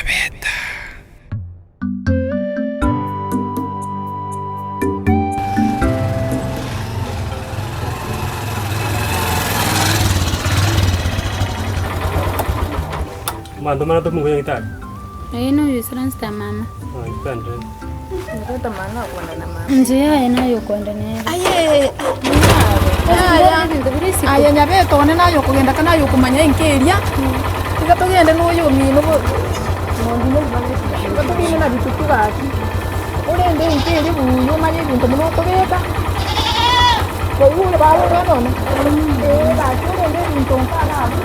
Nyabeta. Abanto mana tomokonya gitari. Aye noyo oisaransete mama. Ah, gitari. Inche yaye naye okwenda nere. Aye aye nyabete one naye okogenda ka naye okomanya enka eria, tiga togende na oyo omino bo tiga togende na bitutu gaki, orende enka eria buya omanye ebinto buna okobeka, kwaigure baba omwana one? Eeh gaki orende ebinto nka iga abwo.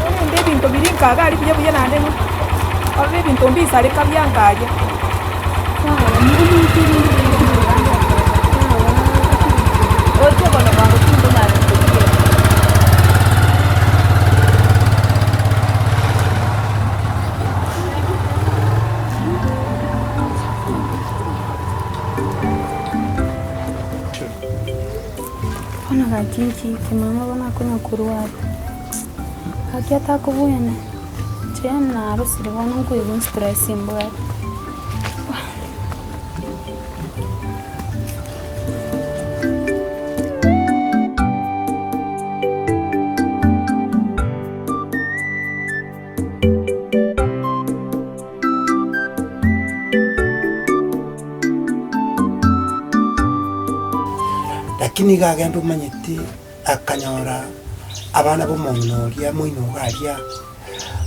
Orende ebinto biria nkaga aria buya buya naende orore ebinto mbisareka bia nkaria. Bono gaki nki mama bono akonya korwara, gaki atakobwena, inche yaani narosire bono nkoigwa estress mbwate. Lakini iga agenda omanyete akanyora abana b'omong'ina oria moino iga aria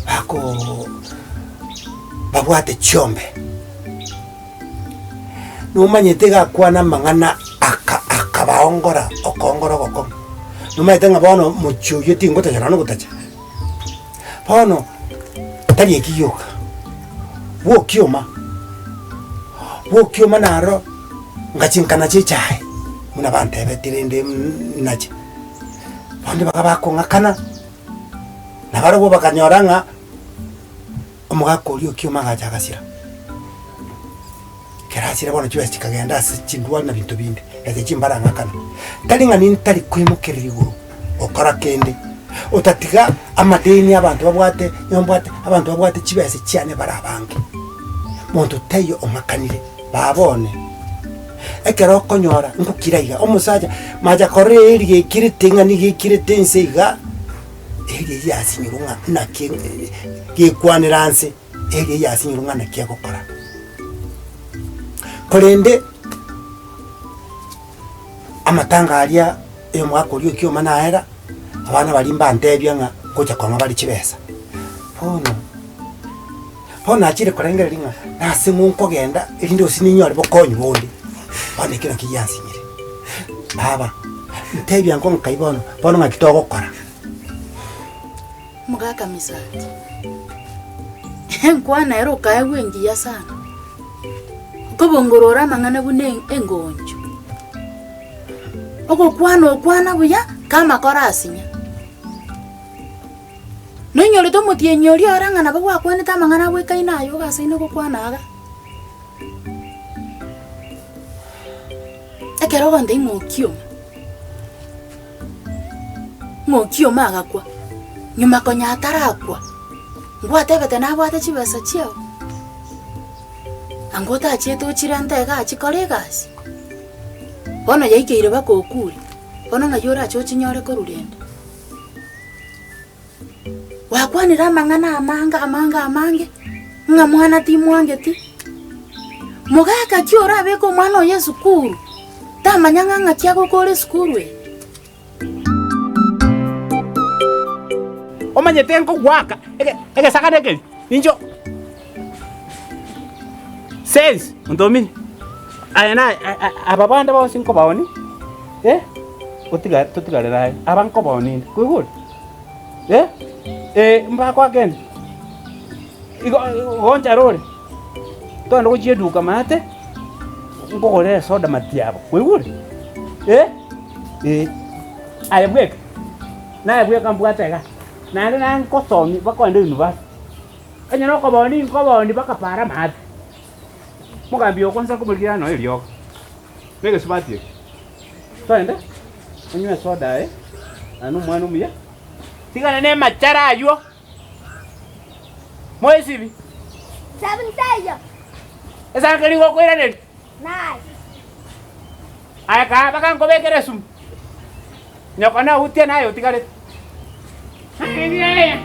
bakoo babwate chiombe. Nomanyete iga akwana amang'ana aka akabaongora okoongora ogokong'u. Nomanyete ng'a bono mochie oyio tingotacha nonya nogotacha. Bono tari eki gioka, bwokioma, bwokioma naro ngachia nkanacha echae buna bantebetie rende nache. Bono nigo bakong'akana, nabarabwo bakanyora ng'a omogaka oria okioma agacha agasira. Ekero asira bono chibesa chikagenda ase chindwari na binto binde, ase chimbarang'akana. Tari ng'a nintari koimokerera igoro gokora kende, otatiga amadeni abanto babwate, onye mbwate abanto babwate chibesa chiane bare abange. Monto taiyo ong'akanire, baba one, ekero okonyora ngokira iga, omosacha macha korora eeri gekirete ng'a nigo ekirete inse iga, eeri eyio yasinyirwe ng'a naki gekwanera nse. Erio yasinyirwe ng'a naki agokora. Korende amatanga aria eyomogaka oria okioma naera, abana baria mbantebia ng'a ngocha kong'a bare chibesa. Bono, bono nachire korengereria ng'a nase ng'o nkogenda erinde gose ninyore bokonyi bonde, bono ekio nakio giansinyire. Baba, ntebia nko nkai bono, bono ng'aki togokora. Omogaka Misati, Enkwana ere okaegwa engiya sana, okobongorora amang'ana buna engoncho, ogokwana okwana buya kamakora asinya. Noinyorete omotienyi oria ore ng'a nabo gwakwanete amang'ana abwekaine aye ogasaine gokwana iga. Ekero ogontebia ng'a okioma. Ng'a okioma agakwa, nyuma konya atarakwa, ngwatebete nabwate chibesa chiao? Anga otachiete ochirente iga achikore egasi? Bono yaikeire baka okure, bono ng'ai orache ochinyore korwa rende? Gwakwanire amang'ana amange amange amange, ng'a mwana timwangeti, mogaka ki orabeke omwana oye esukuru, tamanya ng'a ng'aki agokora esukuru eye? Omanyete nkogoaka ege egesagane ekeri, nincho sense ontomire, aye naye aba bande bonsi nkobaonia, eh, otiga totigarere aye, aba nkobaonia inde, kwaigure? Eh, eh, mbakoa kende, igo gonchara ore, togende gochia eduka maate, nkogorere esoda matiabo, kwaigure? Eh, eh, aye bweka, naye bweka mbwate igaa, naende naye nkosomia mpaka ogende university, onye nokobaonia nkobaonia mpaka paara maate. Mogambi oyo kwansa nkomorigia noe eriogo, na egesubati eke. Toende, onywe esoda aye, naye na omwana omuya, tigana na emachara aywo, moesibi. Esanke nigo okoiraneria. Aye kaa mpaka nkobekere esumu, nyoko nautie naye otigarete. Eke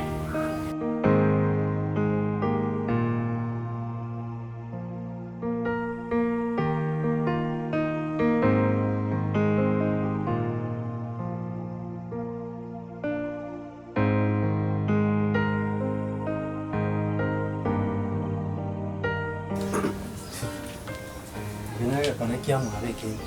negekone kiamwabo ekende.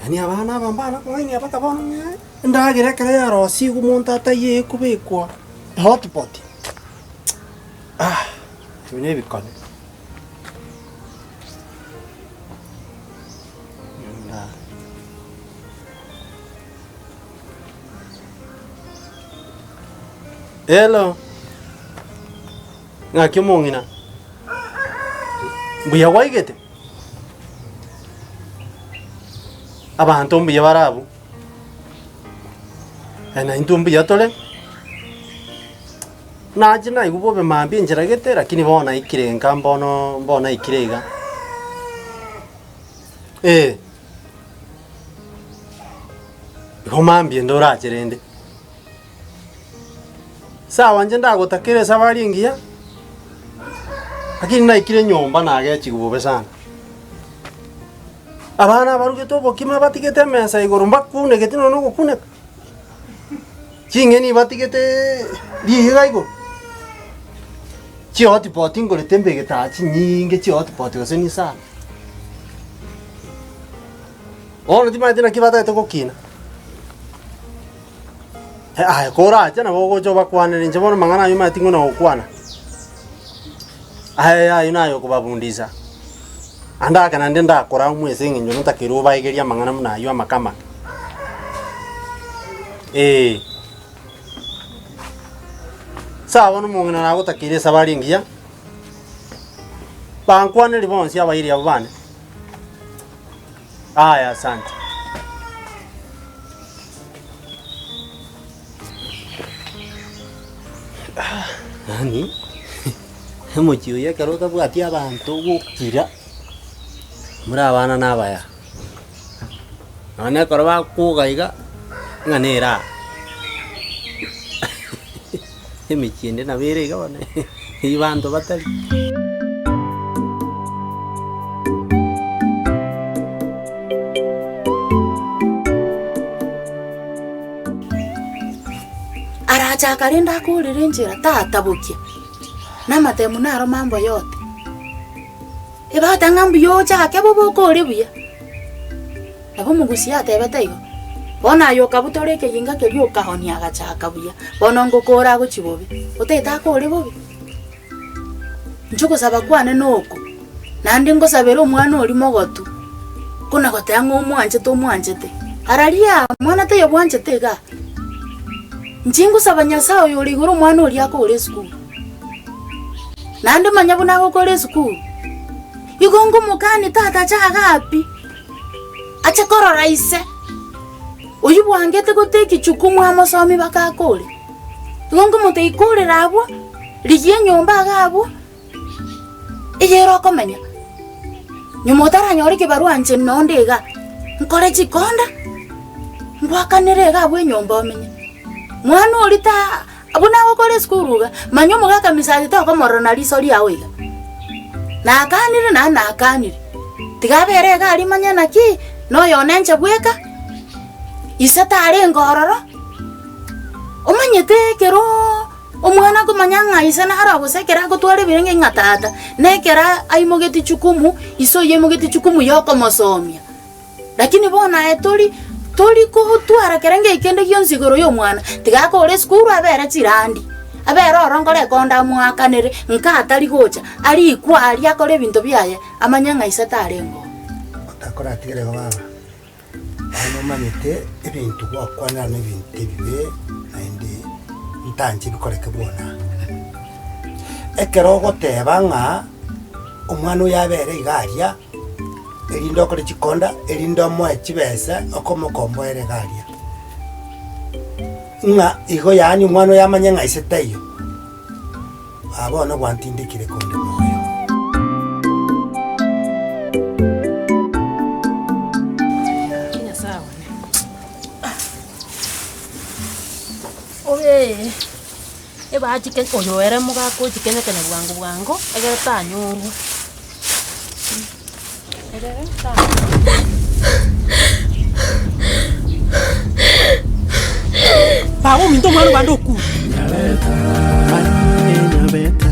Yaani abana aba mbana kong'ainia mpaka bono ng'a endagera ekero yarosiigwe omonto ataiyo ekobekwa ehotpot, ah ebio na ebikone. Hello, ng'aki omong'ina? Mbuya gwaigete? Abanto mbuya bare abwo? Eh, naintwe mbuya tore, nache naigwa bobe mambia enchera gete lakini bono naikire nka mbono mbono naikire iga. Eh. Igo mambia ende orache rende. Sawa inche ndagotakera esabari engiya, lakini naikire nyomba nagechigwa bobe sana. Abana abarugete obokima batigete emesa igoro mbakunegeti nonya na ogokuneka, ching'eni batigeteeee riiga igoro, chihotpot ngorete mbegete aa chinyinge chihotpot gose nisano. Bono timanyeti naki batagete gokina. Aye korache nabo ogocha obakwanere inche bono amang'ana ayio omanyeti ng'o nagokwana. Aye ayio naye okobabundisa, ande ake naende ndakoraumwe ase eng'encho notakeire obaegerie amang'ana buna ayio amake amake. Eeh. Sawa bono omong'ina nagotakeire esabari engiya, bankwanerie bonsi abairi abwo bane. Aya asante. Yaani omochie oyo ekero otabwati abanto ogokira, muri abana na abaya, nonya na ekero bakoga iga, ng'a nere aa. Emechie ende nabo ere iga bono eywo banto batari. Arachaka rende akoorere enchera, tatabokia, na amatemu naro mambo yote. Ebagoteba ng'a mbuya ochake bobe okore buya. Nabo omogusia atebete igo, bono aye okabutora ekeginga keria okaonia agachaka buya, bono ngokora agochia bobe, otagete akore bobe? Inche ogosaba kwane noko, naende ngosabere omwana oria mogotu, kona goteba ng'a omwanchete omwanchete, araria mwana taiyo bwanchete igaa. Inche ngosaba Nyasaye oyore igoro omwana oria akore esukuru, naende manya buna agokora esukuru, igo ngomokani tata chaga pi. Ache korora ise, oyio bwangete goteki jukumu amosomi bakakore. Igo nkomotebia korera abwo, rigia enyomba iga abwo, eyere okomenya. Nyuma otaranyora ekebarua inche nonde iga, nkore chikonda, ngwakanere iga abwo enyomba omenye. Mwana oria ta buna agokora esukuru iga, manya omogaka misache tokomorora na riso riao iga. Nakanire naende nakanire, tiga abere iga aria manye naki, na oyone inche bweka, ise tarenge ororo, omanyete ekeroooo omwana akomanya ng'a ise naro gose ekero agotwara ebirenge ng'a tata, na ekero aimogetie jukumu, ise oyio aimogetie jukumu ya okomosomia. Lakini bono aye tori tori kotwara kerengo kende gionsi igoro y'omwana, tiga akore esukuru abere chirandi, abere oro nkore ekonda amoakanere, nka atari gocha, arikwe aria akore ebinto biaye, amanye ng'a ise tarenge oo. Otakoratigere igo baba, bono omanyete ebinto gwakwanera na ebinto ebibe naende ntanche bikoreke bwona. Ekero ogoteba ng'a. Omwana oyo abere iga aria, erinde okore chikonda, erinde omoe chibesa okomokomboera iga aria. Ng'a igo yaani omwana oyo amanye ng'a ise taiyo, baba one gwantindekire konde moyo. Nyasae one. Obe ebachike oyo ere mogaka ochikenya kenya bwango bwango egere tanyorwa. Egere tanyorwa. Baba ominto omwana obande okure. Nyabeta, aye Nyabeta.